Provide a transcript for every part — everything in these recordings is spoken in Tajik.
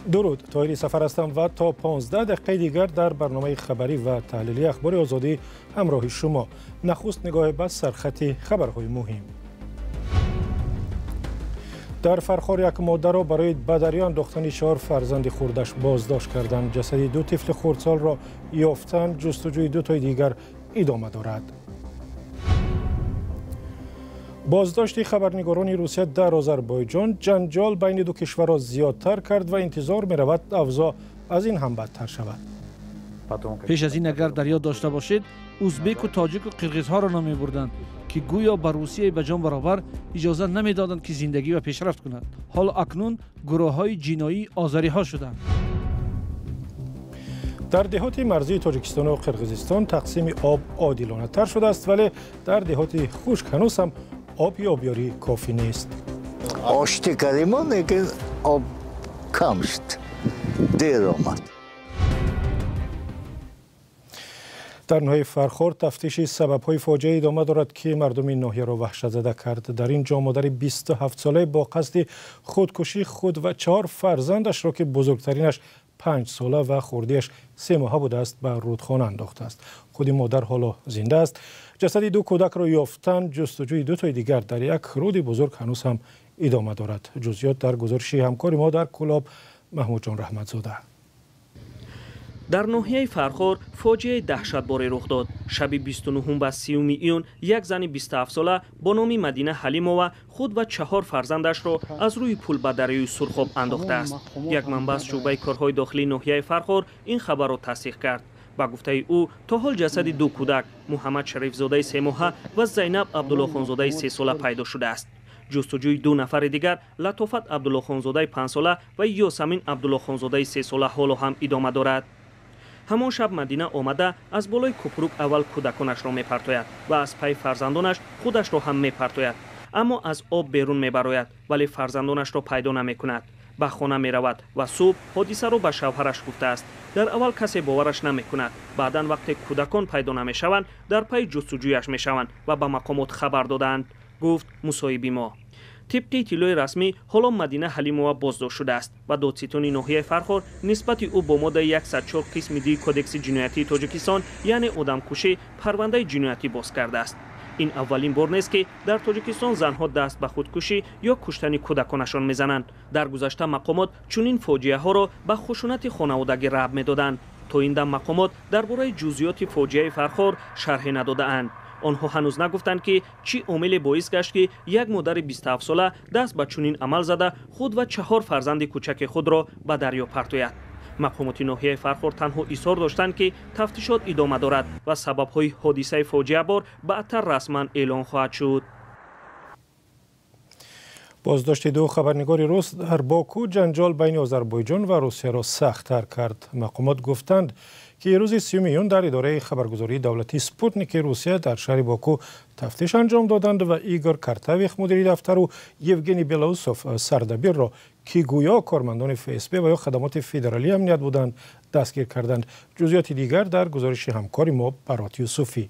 Дуруд, Тоҳири Сафар ҳастам ва то 15 дақиқаи дигар дар барномаи хабарӣ ва таҳлилии Ахбори Озодӣ ҳамроҳи шумо. Нахуст нигоҳе ба сархати хабарҳои муҳим. Дар Фархор як модарро барои ба дарё андохтани 4 фарзанди хурдаш боздошт карданд. Ҷасади 2 тифли хурдсолро ёфтанд, ҷустуҷӯи 2 тои дигар идома дорад. Боздошти хабарнигорони Русия дар Озарбойҷон ҷанҷол байни ду кишварро зиёдтар кард ва интизор меравад авзоъ аз ин ҳам бадтар шавад. Пеш аз ин агар дар ёд дошта бошед, узбеку тоҷику қирғизҳоро ном мебурданд, ки гӯё ба Русияи ба ҷон баробар иҷоза намедоданд, ки зиндагӣ ва пешрафт кунад. Ҳоло акнун гурӯҳҳои ҷиноии озариҳо шуданд. Дар деҳоти марзии Тоҷикистону Қирғизистон тақсими об одилонатар шудааст, вале дар деҳоти хушк ҳанӯз ҳам оби обёрӣ кофӣ нест. Оштӣ кардимо, лекин об кам шуд, дер омад. Дар ноҳияи Фархор тафтиши сабабҳои фоҷиа идома дорад, ки мардуми ноҳияро ваҳшатзада кард. Дар ин ҷо модари 27-солае бо қасди худкушии худ ва 4 фарзандашро, ки бузургтаринаш 5 сола ва хурдиаш 3 моҳа будааст, ба рудхона андохтааст. Худи модар ҳоло зинда аст. Ҷасади 2 кӯдакро ёфтанд, ҷустуҷӯи 2 тои дигар дар як руди бузург ҳанӯз ҳам идома дорад. Ҷузъиёт дар гузориши ҳамкори мо дар Кӯлоб Маҳмудҷон Раҳматзода. Дар ноҳияи Фархор фоҷиаи даҳшатборе рух дод. Шаби 29 ба 30 июн як зани 27-сола бо номи Мадина Ҳалимова худ ва 4 фарзандашро аз рӯи пул ба дарёи Сурхоб андохтааст. Як манбаъ аз шӯъбаи корҳои дохилии ноҳияи Фархор ин хабарро тасдиқ кард. Ба гуфтаи ӯ, то ҳол ҷасади 2 кӯдак Муҳаммад Шарифзодаи 3 моҳа ва Зайнаб Абдуллохонзодаи 3 сола пайдо шудааст. Ҷустуҷӯи 2 нафари дигар Латофат Абдуллохонзодаи 5 сола ва Ёсамин Абдуллохонзодаи 3 сола ҳоло ҳам идома дорад. Ҳамон шаб Мадина омада аз болои купрук аввал кӯдаконашро мепартояд ва аз пайи фарзандонаш худашро ҳам мепартояд, аммо аз об берун мебарояд, вале фарзандонашро пайдо намекунад. Ба хона меравад ва субҳ ҳодисаро ба шавҳараш гуфтааст. Дар аввал касе бовараш намекунад. Баъдан вақте кӯдакон пайдо намешаванд, дар пайи ҷустуҷӯяш мешаванд ва ба мақомот хабар додаанд, гуфт мусоҳиби мо. Тибқи иттилои расмӣ, ҳоло Мадина Ҳалимова боздошт шудааст ва додситони ноҳияи Фархор нисбати ӯ бо моддаи 104 қисми 2 Кодекси ҷиноятии Тоҷикистон, яъне одамкушӣ, парвандаи ҷиноятӣ боз кардааст. Ин аввалин бор нест, ки дар Тоҷикистон занҳо даст ба худкушӣ ё куштани кӯдаконашон мезананд. Дар гузашта мақомот чунин фоҷиаҳоро ба хушунати хонаводагӣ рабт медоданд. То ин дам мақомот дар бораи ҷузъиёти фоҷиаи Фархор шарҳе надодаанд. Онҳо ҳанӯз нагуфтанд, ки чӣ омиле боис гашт, ки як модари 27-сола даст ба чунин амал зада худ ва 4 фарзанди кӯчаки худро ба дарё партояд. Мақомоти ноҳияи Фархор танҳо изҳор доштанд, ки тафтишот идома дорад ва сабабҳои ҳодисаи фоҷиабор баъдтар расман эълон хоҳад шуд. Боздошти 2 хабарнигори рус дар Боку ҷанҷол байни Озарбойҷон ва Русияро сахттар кард. Мақомот гуфтанд, ки рӯзи 30 июн дар идораи хабаргузории давлатии Спутники Русия дар шаҳри Боку тафтиш анҷом доданд ва Игор Картавих, мудири дафтару Евгений Белоусов, сардабирро, ки гӯё кормандони ФСБ ва ё хадамоти федералии амният буданд, дастгир карданд. Ҷузъиёти дигар дар гузориши ҳамкори мо Барот Юсуфӣ.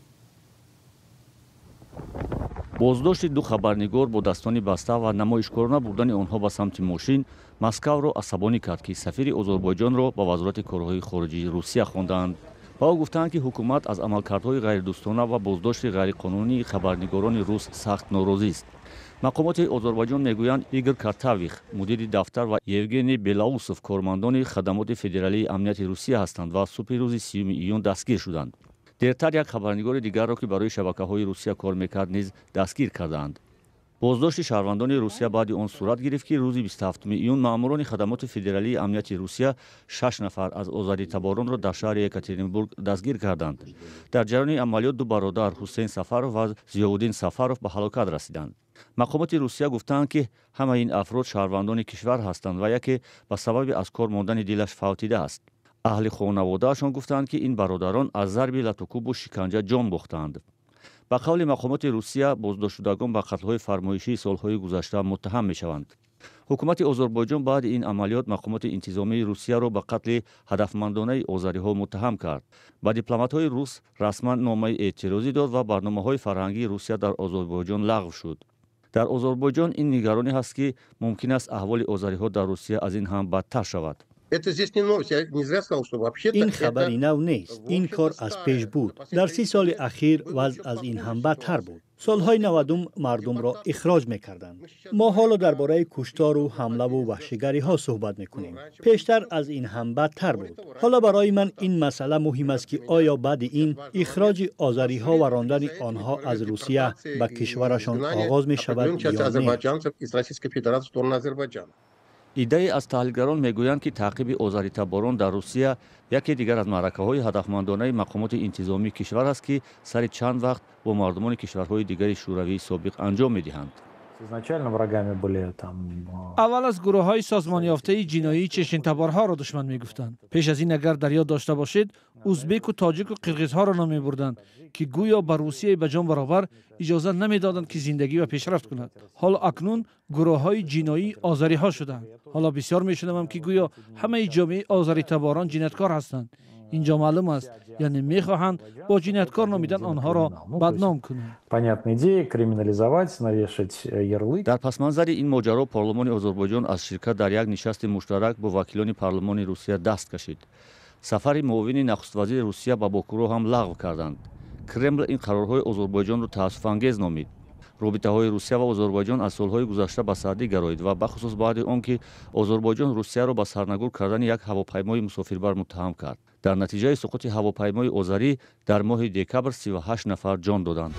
Боздошти 2 хабарнигор бо дастони баста ва намоишкорона бурдани онҳо ба самти мошин Москавро асабонӣ кард, ки сафири Озарбойҷонро ба вазорати корҳои хориҷии Русия хондаанд. Ба ӯ гуфтаанд, ки ҳукумат аз амалкардҳои ғайридӯстона ва боздошти ғайриқонунии хабарнигорони рус сахт норозист. Мақомоти Озарбойҷон мегӯянд, Игор Картавих, мудири дафтар, ва Евгений Белоусов кормандони хадамоти федералии амнияти Русия ҳастанд ва субҳи рӯзи 30 июн дастгир шуданд. Дертар як хабарнигори дигарро, ки барои шабакаҳои Русия кор мекард, низ дастгир кардаанд. Боздошти шаҳрвандони Русия баъди он сурат гирифт, ки рӯзи 27 июн маъмурони хадамоти федералии амнияти Русия 6 нафар аз озаритаборонро дар шаҳри Екатеринбург дастгир карданд. Дар ҷараёни амалиёт 2 бародар Ҳусейн Сафаров ва Зиёвуддин Сафаров ба ҳалокат расиданд. Мақомоти Русия гуфтаанд, ки ҳамаи ин афрод шаҳрвандони кишвар ҳастанд ва яке ба сабаби аз кор мондани дилаш фавтидааст. Аҳли хонаводаашон гуфтаанд, ки ин бародарон аз зарби латукӯбу шиканҷа ҷон бохтаанд. Ба қавли мақомоти Русия, боздоштшудагон ба қатлҳои фармоишии солҳои гузашта муттаҳам мешаванд. Ҳукумати Озарбойҷон баъди ин амалиёт мақомоти интизомии Русияро ба қатли ҳадафмандонаи озариҳо муттаҳам кард. Ба дипломатҳои рус расман номаи эътирозӣ дод ва барномаҳои фарҳангии Русия дар Озарбойҷон лағв шуд. Дар Озарбойҷон ин нигаронӣ ҳаст, ки мумкин аст аҳволи озариҳо дар Русия аз ин ҳам бадтар шавад. Ин хабари нав нест. Ин кор аз пеш буд. Дар 30 соли ахир вазъ аз ин ҳам бадтар буд. Солҳои 90 мардумро ихроҷ мекарданд. Мо ҳоло дар бораи куштору ҳамлаву ваҳшигариҳо суҳбат мекунем. Пештар аз ин ҳам бадтар буд. Ҳоло барои ман ин масъала муҳим аст, ки оё баъди ин ихроҷи озариҳо ва рондани онҳо аз Русия ба кишварашон оғоз мешавад ё не. Иддае аз таҳлилгарон мегӯянд, ки таъқиби озаритаборон дар Русия яке дигар аз маъракаҳои ҳадафмандонаи мақомоти интизомии кишвар аст, ки сари чанд вақт бо мардумони кишварҳои дигари шӯравии собиқ анҷом медиҳанд. Аввал аз гурӯҳҳои созмонёфтаи ҷиноии чечентаборҳоро душман мегуфтанд. Пеш аз ин агар дар ёд дошта бошед, узбеку тоҷику қирғизҳоро ном мебурданд, ки гӯё ба Русияи ба ҷон баробар иҷоза намедоданд, ки зиндагӣ ва пешрафт кунад. Ҳоло акнун гурӯҳҳои ҷиноии озариҳо шуданд. Ҳоло бисёр мешунавам, ки гӯё ҳамаи ҷомеаи озаритаборон ҷинояткор ҳастанд. Инҷо маълум аст, яъне мехоҳанд бо ҷинояткор номидан онҳоро бадном кунанд. Дар пасманзари ин моҷаро парлумони Озарбойҷон аз ширкат дар як нишасти муштарак бо вакилони парлумони Русия даст кашид. Сафари муовини нахуствазири Русия ба Бокуро ҳам лағв карданд. Кремл ин қарорҳои Озарбойҷонро таассуфангез номид. Робитаҳои Русия ва Озарбойҷон аз солҳои гузашта ба сардӣ гароид ва бахусус баъди он ки Озарбойҷон Русияро ба сарнагур кардани як ҳавопаймои мусофирбар муттаҳам кард. Дар натиҷаи суқути ҳавопаймои озарӣ дар моҳи декабр 38 нафар ҷон доданд.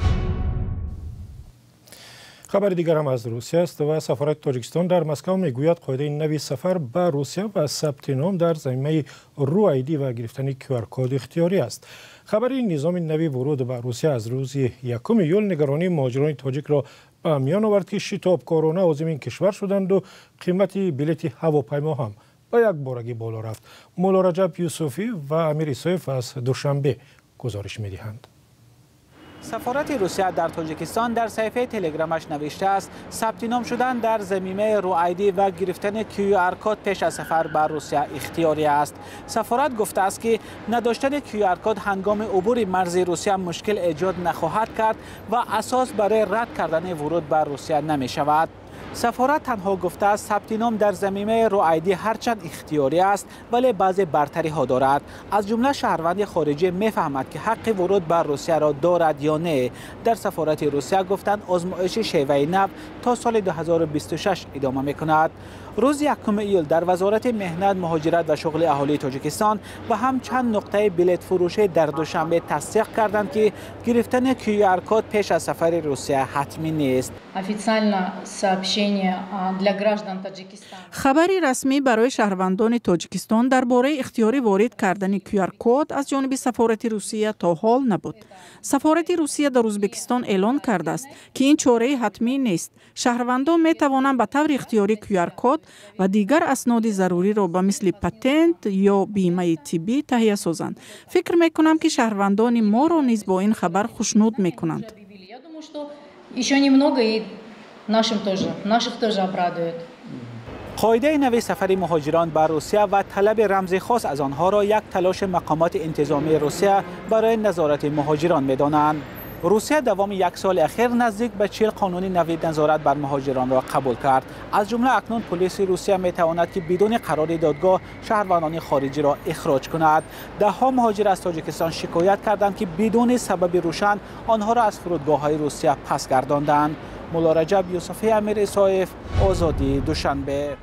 Хабари дигарам аз Русия аст ва сафорати Тоҷикистон дар Москва мегӯяд, қоидаи нави сафар ба Русия ва сабти ном дар замимаи RuID ва гирифтани QR-код ихтиёрӣ аст. Хабари низоми нави вуруд ба Русия аз рӯзи 1 июл нигаронии муҳоҷирони тоҷикро ба миён овард, ки шитобкорона озими ин кишвар шуданду қимати билети ҳавопаймо ҳам ба якборагӣ боло рафт. Мулло Раҷаб Юсуфӣ ва Амир Исоев аз Душанбе гузориш медиҳанд. Сафорати Русия дар Тоҷикистон дар саҳифаи телеграмаш навиштааст, сабти ном шудан дар замимаи RuID ва гирифтани QR-код пеш аз сафар ба Русия ихтиёрӣ аст. Сафорат гуфтааст, ки надоштани QR-код ҳангоми убури марзи Русия мушкил эҷод нахоҳад кард ва асос барои рад кардани вуруд ба Русия намешавад. Сафорат танҳо гуфтааст, сабти ном дар замимаи RuID ҳарчанд ихтиёрӣ аст, вале баъзе бартариҳо дорад. Аз ҷумла шаҳрванди хориҷӣ мефаҳмад, ки ҳаққи вуруд ба Русияро дорад ё не. Дар сафорати Русия гуфтанд, озмоиши шеваи нав то соли 2026 идома мекунад. Рӯзи 1 июл дар Вазорати меҳнат, муҳоҷират ва шуғли аҳолии Тоҷикистон ва ҳам чанд нуқтаи билетфурӯшӣ дар Душанбе тасдиқ карданд, ки гирифтани QR-код пеш аз сафари Русия ҳатмӣ нест. Хабари расмӣ барои шаҳрвандони Тоҷикистон дар бораи ихтиёрӣ ворид кардани QR-код аз ҷониби сафорати Русия то ҳол набуд. Сафорати Русия дар Ӯзбекистон эълон кардааст, ки ин чораи ҳатмӣ нест. Шаҳрвандон метавонанд ба таври ихтиёрӣ QR-код ва дигар асноди заруриро ба мисли патент ё бимаи тиббӣ таҳия созанд. Фикр мекунам, ки шаҳрвандони моро низ бо ин хабар хушнуд мекунанд. Қоидаи нави сафари муҳоҷирон ба Русия ва талаби рамзи хос аз онҳоро як талоши мақомоти интизомии Русия барои назорати муҳоҷирон медонанд. Русия давоми як соли ахир наздик ба 40 қонуни нави назорат бар муҳоҷиронро қабул кард. Аз ҷумла акнун полиси Русия метавонад, ки бидуни қарори додгоҳ шаҳрвандони хориҷиро ихроҷ кунад. Даҳҳо муҳоҷир аз Тоҷикистон шикоят карданд, ки бидуни сабаби рӯшан онҳоро аз фурудгоҳҳои Русия пас гардонданд. Мулло Раҷаб Юсуфӣ, Амир Исоев, Озодӣ, Душанбе.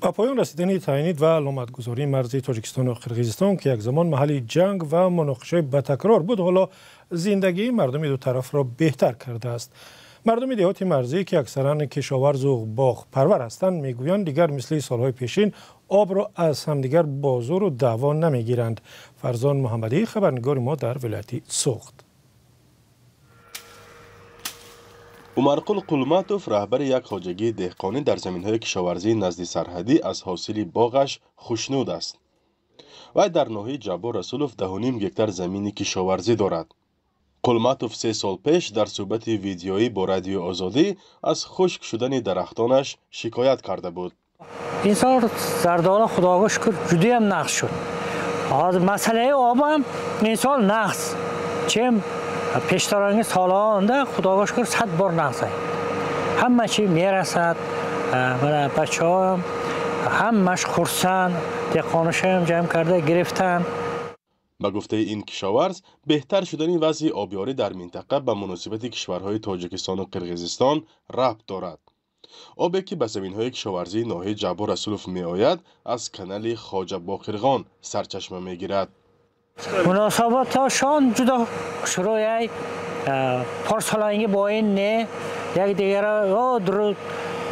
Ба поён расидани таъйинит ва аломатгузории марзи Тоҷикистону Қирғизистон, ки як замон маҳалли ҷанг ва муноқишаи ба такрор буд, ҳоло зиндагии мардуми ду тарафро беҳтар кардааст. Мардуми деҳоти марзӣ, ки аксаран кишоварзу боғпарвар ҳастанд, мегӯянд, дигар мисли солҳои пешин обро аз ҳамдигар бо зӯру даъво намегиранд. Фарзон Муҳаммадӣ, хабарнигори мо дар вилояти Суғд. Умарқул Қулматов, раҳбари як хоҷагии деҳқонӣ дар заминҳои кишоварзии назди сарҳадӣ, аз ҳосили боғаш хушнуд аст. Вай дар ноҳияи Ҷаббор Расулов 10,5 гектар замини кишоварзӣ дорад. Қулматов 3 сол пеш дар суҳбати видеоӣ бо Радиои Озодӣ аз хушк шудани дарахтонаш шикоят карда буд. Ин сол зардола, худого шукр, ҷудоям нақс шуд. Ҳозир масъалаи обам ин сол нақс, чем пештаранги солҳоонда, худого шукр, 100 бор нақс. Ҳама чи мерасад. Мана бачаҳоам Ҳамаш хурсанд, деҳқонашам ҷамъ карда гирифтан. Ба гуфтаи ин кишоварз, беҳтар шудани вазъи обёрӣ дар минтақа ба муносибати кишварҳои Тоҷикистону Қирғизистон рабт дорад. Обе ки ба заминҳои кишоварзии ноҳияи Ҷаббор Расулов меояд, аз канали Хоҷа Боқирғон сарчашма мегирад. Муносибатҳошон ҷудо шурояй порсоланги бо ин не, якдигара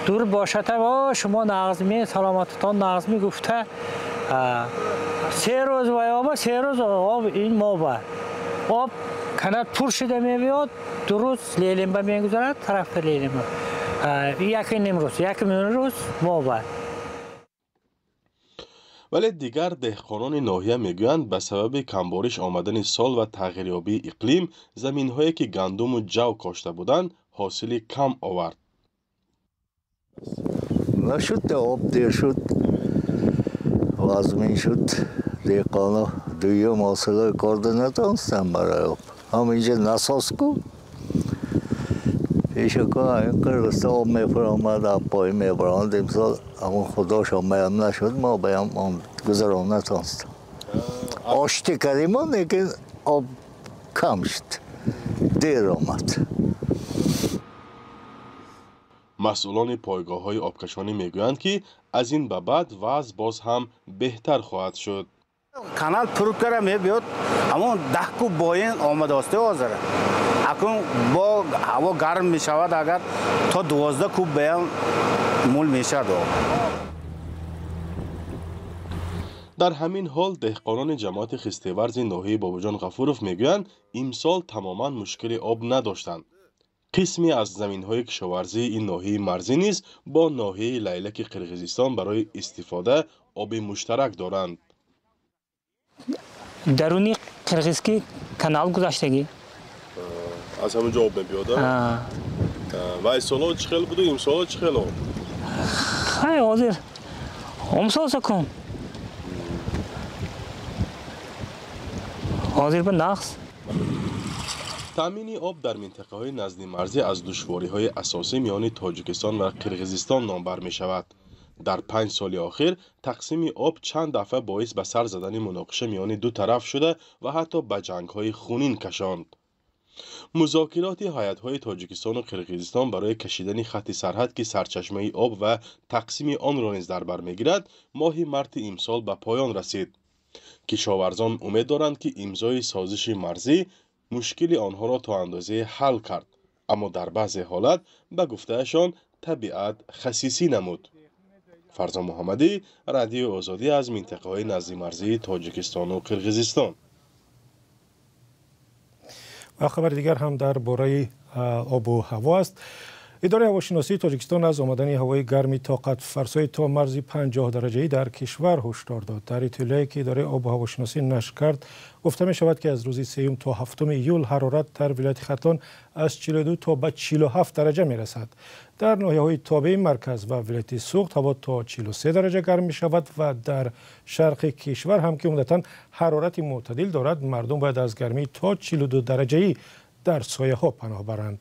дур бошад, шумо нағзми, саломататон нағзми гуфта, 3 рӯз вай оба, 3 рӯз об ин моба. Об канат пур шуда мебиёд, 2 рӯз лелимба мегузарад, тарафи лелимба. 1.5 рӯз, 1 рӯз моба. Вале дигар деҳқонони ноҳия мегӯянд, ба сабаби камбориш омадани сол ва тағйирёбии иқлим заминҳое ки гандуму ҷав кошта буданд, ҳосили кам овард. Нашуд, об дер шуд, вазмин шуд. Деҳқоно дуюм ҳосилҳои корда натонистанд барои об. Ҳам инҷа насос ку. Пешако ин Қирғизистон об мефаромад, поин мебаромад. Имсол ҳамон худошон баям нашуд, мо баям он гузарон натонистем. Оштӣ кардем, лекин об кам шуд, дер омад. Масъулони пойгоҳҳои обкашонӣ мегӯянд, ки аз ин ба баъд вазъ боз ҳам беҳтар хоҳад шуд. Канал пур кара мебиёд, ҳамон 10 куб боин омадааст ҳозир. Акун бо ҳаво гарм мешавад, агар то 12 куб баям мул мешавад об. Дар ҳамин ҳол деҳқонони ҷамоати Хистеварзи ноҳияи Бобоҷон Ғафуров мегӯянд, имсол тамоман мушкили об надоштанд. Қисме аз заминҳои кишоварзии ин ноҳияи марзӣ низ бо ноҳияи Лайлаки Қирғизистон барои истифода оби муштарак доранд. Даруни қирғизки канал гузаштагӣ. Аз ҳамон ҷо об мебиёд? Ва имсоло чӣ хел буду, имсоло чӣ хел об? Хай, ҳозир омсол сакун. Ҳозир ба нақс. Таъмини об дар минтақаҳои наздимарзӣ аз душвориҳои асосӣ миёни Тоҷикистон ва Қирғизистон номбар мешавад. Дар 5 соли охир тақсими об чанд дафъа боис ба сар задани муноқиша миёни ду тараф шуда ва ҳатто ба ҷангҳои хунин кашонд. Музокироти ҳайатҳои Тоҷикистону Қирғизистон барои кашидани хатти сарҳад, ки сарчашмаи об ва тақсими онро низ дар бар мегирад, моҳи марти имсол ба поён расид. Кишоварзон умед доранд, ки имзои созиши марзӣ мушкили онҳоро то андозае ҳал кард, аммо дар баъзе ҳолат, ба гуфтаашон, табиат хасисӣ намуд. Фарзон Муҳаммадӣ, Радиои Озодӣ аз минтақаҳои наздимарзии Тоҷикистону Қирғизистон. Ва хабари дигар ҳам дар бораи обу ҳаво аст. Идораи ҳавошиносии Тоҷикистон аз омадани ҳавои гарми тоқатфарсои то марзи 50 дараҷаӣ дар кишвар ҳушдор дод. Дар иттилоие ки идораи обу ҳавошиносӣ нашр кард, гуфта мешавад, ки аз рӯзи 3 то 7 июл ҳарорат дар вилояти Хатлон аз 42 то ба 47 дараҷа мерасад. Дар ноҳияҳои тобеи марказ ва вилояти Суғд ҳаво то 43 дараҷа гарм мешавад ва дар шарқи кишвар ҳам, ки умдатан ҳарорати мӯътадил дорад, мардум бояд аз гармӣ то 42 дараҷаӣ дар сояҳо паноҳ баранд.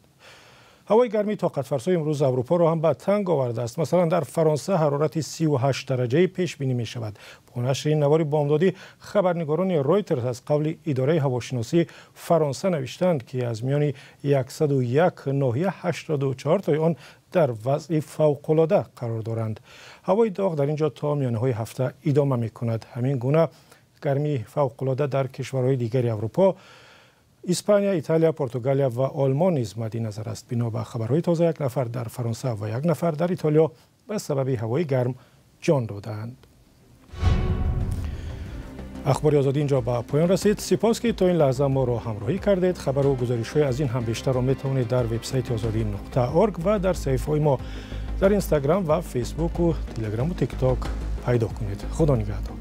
Ҳавои гармии тоқатфарсои имрӯз Аврупоро ҳам ба танг овардааст. Масалан, дар Фаронса ҳарорати 38 дараҷаӣ пешбинӣ мешавад. Бо нашри ин навори бомдодӣ хабарнигорони Ройтерс аз қавли идораи ҳавошиносии Фаронса навиштанд, ки аз миёни 101 ноҳия 84 тои он дар вазъи фавқулода қарор доранд. Ҳавои доғ дар ин ҷо то миёнаҳои ҳафта идома мекунад. Ҳамин гуна гармии фавқулода дар кишварҳои дигари Аврупо, Испания, Италия, Португалия ва Олмон низ мадди назар аст. Бино ба хабарҳои тоза, 1 нафар дар Фаронса ва 1 нафар дар Итолиё ба сабаби ҳавои гарм ҷон додаанд. Ахбори Озодӣ инҷо ба поён расид. Сипос, ки то ин лаҳза моро ҳамроҳӣ кардед. Хабару гузоришҳои аз ин ҳам бештарро метавонед дар вебсайти озодӣ.org ва дар саҳифаҳои мо дар Инстаграм ва Фейсбуку, Телеграму Тикток пайдо кунед. Худо нигаҳдор.